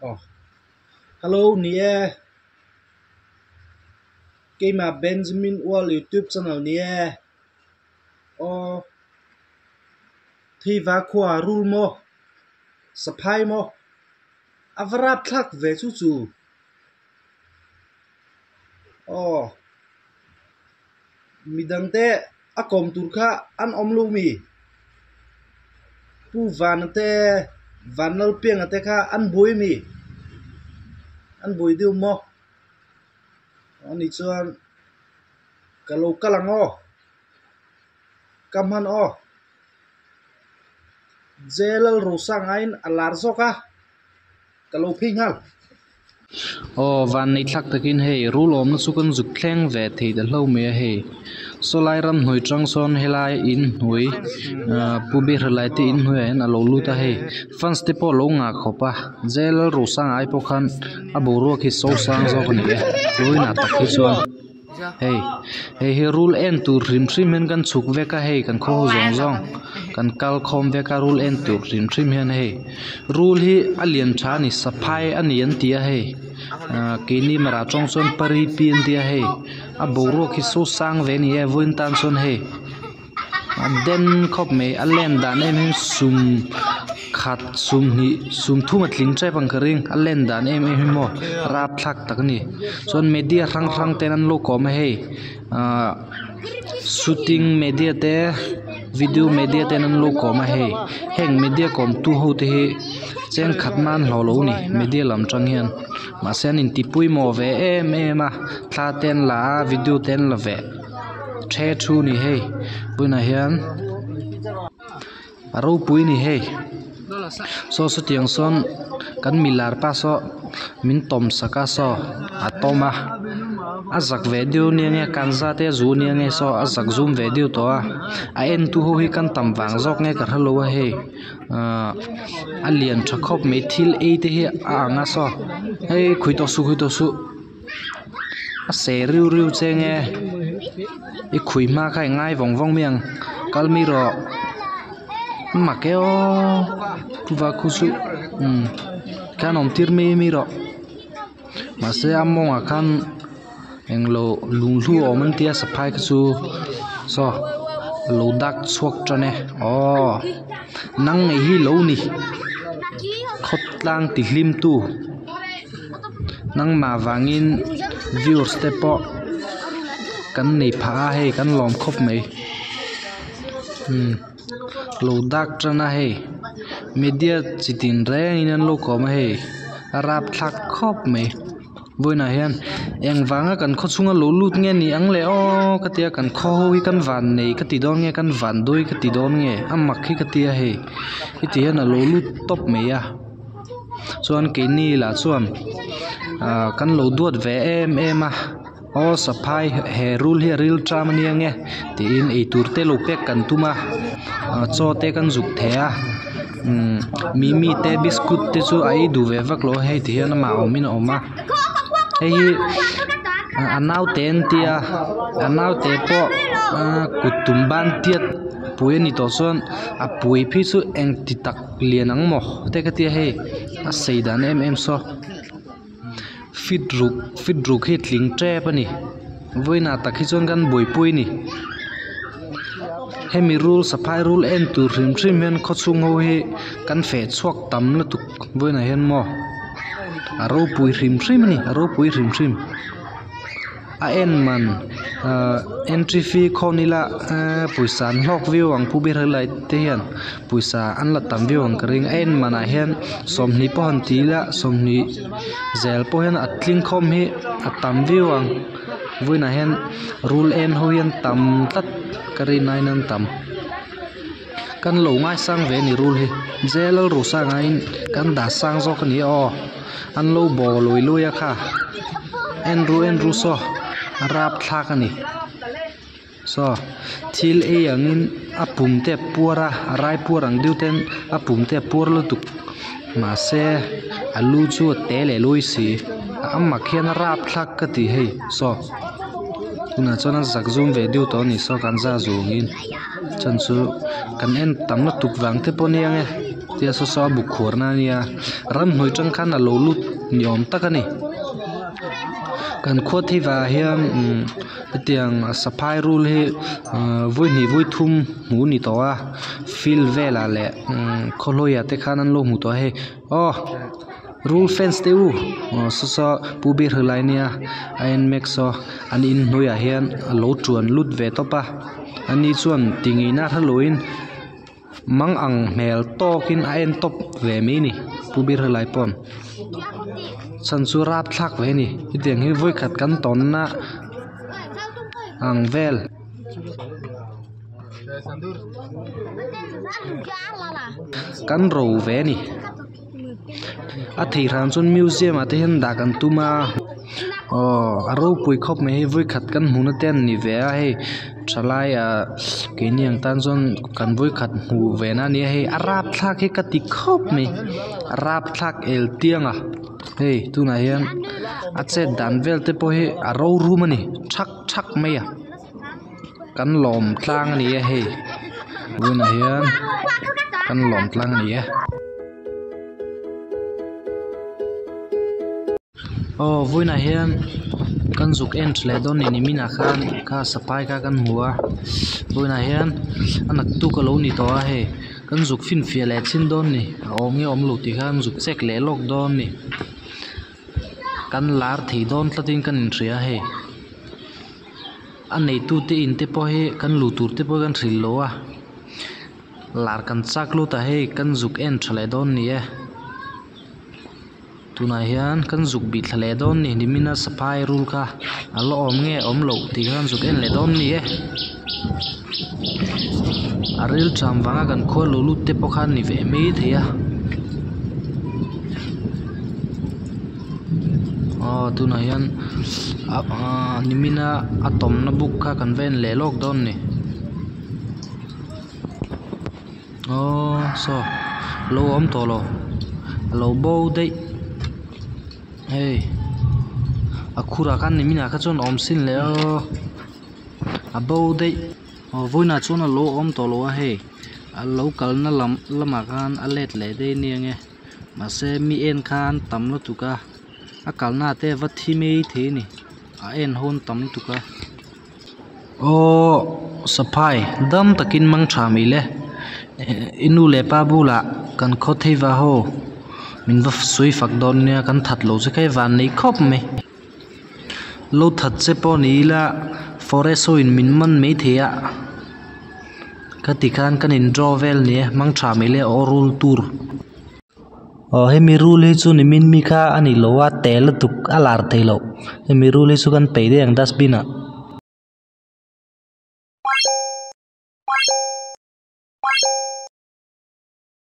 Aw hello ni e keimah Benjamin World YouTube channel ni e aw Theiva khua rul maw saphai maw a va rapthlak ve chu chu aw midangte a kawm tur kha an awm lo mi Pu Vana te Vanlalpianga te kha an buai mi an buai deuh maw ani chuan ka lo kal ang aw ka hman aw J Lalrosanga in a lar zawk a. Ka lo phei nghal. Aw van nei thlak takin hei rul awmna chu kan zuk thleng ve thei ta hlo mai a hei sawlai ram hnuai tang sawn helai in hnuai ahh pu bihralai te in hnuaiah hian a lo lut a hei fans te pawh a lo ngah khawp a J Lalrosanga ai pawh khan a boruak hi so sang zawk a ni e vawiinah tak hi chuan. Hei hei hi rul en tur hrim hrim hian kan chhuk vek a hei kan khaw ho zawng zawng kan kal khawm vek a rul en tur hrim hrim hian hei rul hi a lian tha a ni saphai a ni an ti a hei ah keini marah tawng chuan pari pi an tia hei a boruak hi so sang ve a ni e vawiin tan chuan hei. A den khawp mai a len dan em em sum khat sum hnih sum thum a tling tep ang ka ring a len dan em em hi maw rapthlak tak a ni chuan media hrang hrang ten an lo kawm a hei ahh shooting media te video media ten an lo kawm a hei heng media kawm tu ho te hi cheng khat nan hlawh lo a ni media lam tang hian mahse an inti pawimawh ve em em a thla te an la a video te an la ve. The thu ni hei tunah hian a ropui ni hei saw sawtiang sawn kan milar pa saw min tawm sak a saw a tawm a a zak ve deuh ania nge kanza te a zu ania nge saw a zak zum ve deuh tawh a a en tu ho hi kan tam vang zawk nge ka hrelo a hei ahh a lian tha khawp mai thil ei te hi a ang a saw hei khawi tawh suh khawi tawh suh. A seh riu riu che nge i khui hma kha i ngai vawng vawng mai ang kal mai rawh a mak e aw chuvang khu chu umm khan awm tir mai mai rawh mahse a mawngah khan englo lunghlu a awm an tia saphai kha chu saw a lo dak chhuak tan e aw nang ngei hi lo ni khawtlang ti hlim tu. Nangmah vangin viewers te pawh kan nei phah a hei kan lawm khawp mai umm lo dak tan a hei media chi tin rengin an lo kawm a hei a rapthlak khawp mai vawiinah hian engvanga kan khaw chhunga lo lut nge ni ang le aw ka tia kan khaw ho hi kan van nei ka ti dawn nge kan van dawi ka ti dawn nge a mak hi ka tia hei heti hian a lo lut tawp mai a. Chuan keini lah chuan ah kan lo duat ve em em a aw saphai he rul hi a ril ṭam ania nge tiin eitur te lo pek kan tum a ah chaw te kan zuk theh a umm mimi te biscuit te chu a ei duh ve vak lo a hei ti hian amah awmin a awm a hei hi a naute an tia a naute pawh ah kut tum ban tiat pui a ni tawh chuan a pui phei chu engti tak. Lian ang maw te ka tia hei a sei dan em em saw fit ruk fit ruk hi tling tep a ni vawiinah tak hi chuan kan buaipui a ni hemi rul saphai rul en tur hrim hrim hian khaw chhung ho hi kan feh chhuak tam lutuk vawiinah hian maw a ropui hrim hrim a ni a ropui hrim hrim. A en man ahh entry fee khawn ila eee pawisa an hlawk viau ang pu ber helai te hian pawisa an la tam viau ang ka ring a en manah hian sawmhnih pawh han ti ila sawmhnih zel pawh hian a tling khawm hi a tam viau ang vawiinah hian rul en ho hian tam tlat ka rin aiin an tam kan lo ngaisang ve a ni rul hi J Lalrosanga in kan dah sang zawk a ni aw. An lo baw lui lui a kha en ru en ru saw a rapthlak a ni saw thil ei angin a pum te a puar a a rai puar ang deuh ten a pum te a puar lutuk mahse a lu chu a te leh lui si a mak hian a rapthlak ka ti hei saw tunah chuan a zak zum ve deuh tawh a ni saw kan za zungin chhan chu kan en tam lutuk vang te pawh a nia nge. tia saw saw a buk khuar na ania ramhnuai tang khan alo lut ni awm tak ani kan khua phei vah hian umm hetiang saphai rul hi ahh vawi hnih vawi thum hmuh ani tawh a field velah leh umm khawlawih ah te khan an lo hmu tawh a hei aw rul fans te u aw saw saw pu ber helai ania a en mek saw an inhnuaiah hian a lo tuan lut ve tawp a ani chuan ti ngeina hrelo in mang ang hmel tawkin a en tawp ve mai a ni pu ber helai pawn chhan chu rapthlak ve a ni hetiang hi vawikhat kan tawnna ang vel. Kan ro ve a ni a thei hran chuan museum ah te hian dah kan tum a aw a ropui khawp mai hei vawikhat kan hmuhna te an ni ve a hei thalai ah keini ang tan chuan kan vawikhat hmuh ve na ania hei a rapthlak hi ka ti khawp mai a rapthlak el tiang a hei tunah hian a chet dan vel te pawh hi a rorum a ni thak thak mai a. Kan lawm tlang a ni e hei tunah hian kan lawm tlang a ni e. Aw vawiinah hian kan zuk en tha leh dawn ni niminah khan kha sapai kha kan hmu a vawiinah hian a naktuk a lo ni tawh a hei kan zuk finfiah leh chin dawn ni a awm nge awm lo tih khan zuk check leh lawk dawn ni kan lar thei dawn tlatin kan inhria a hei. A neitute in te pawh hi kan luh tur te pawh hi kan hrilh lo a lar kan chak lut a hei kan zuk en tha leh dawn ni e tunah hian kan zuk bih thla leh dawn ni nimina saphai rul kha a la awm nge awm loh tih kha kan zuk en leh dawn ni e a ril ṭam vanga kan khual lo lut te pawh kha a ni ve mai thei a. Aw tunah hian ahh nimina a tawmna buk kha kan va en leh lawk dawn a ni aw saw lo awm tawh lo a lo bo daih hei a khurah khan niminah kha chuan a awm sin leh aw a bo daih aw vawiinah chuan a lo awm tawh lo a hei a lo kalna lam lamah khan a let leh daih a nia nge. Mahse mi en khan tam lutuk a a kalna te va thi mai thei a ni a en hawn tam lutuk a. Aw saphai dam takin mang tha mai le i nu leh pa bulah kan khaw thei va ho min va sawi fak dawn nia kan that lo che kha i van nei khawp mai. Lo that che pawh ni ila forest ho in min man mai thei a ka ti khan kan in draw vel ni e mang tha mai le aw rul tur. Aw hemi rul hi chu nimin mi kha a ni lo a tel lutuk a lar thei loh hemi rul hi chu kan peih daih ang dustbin ah.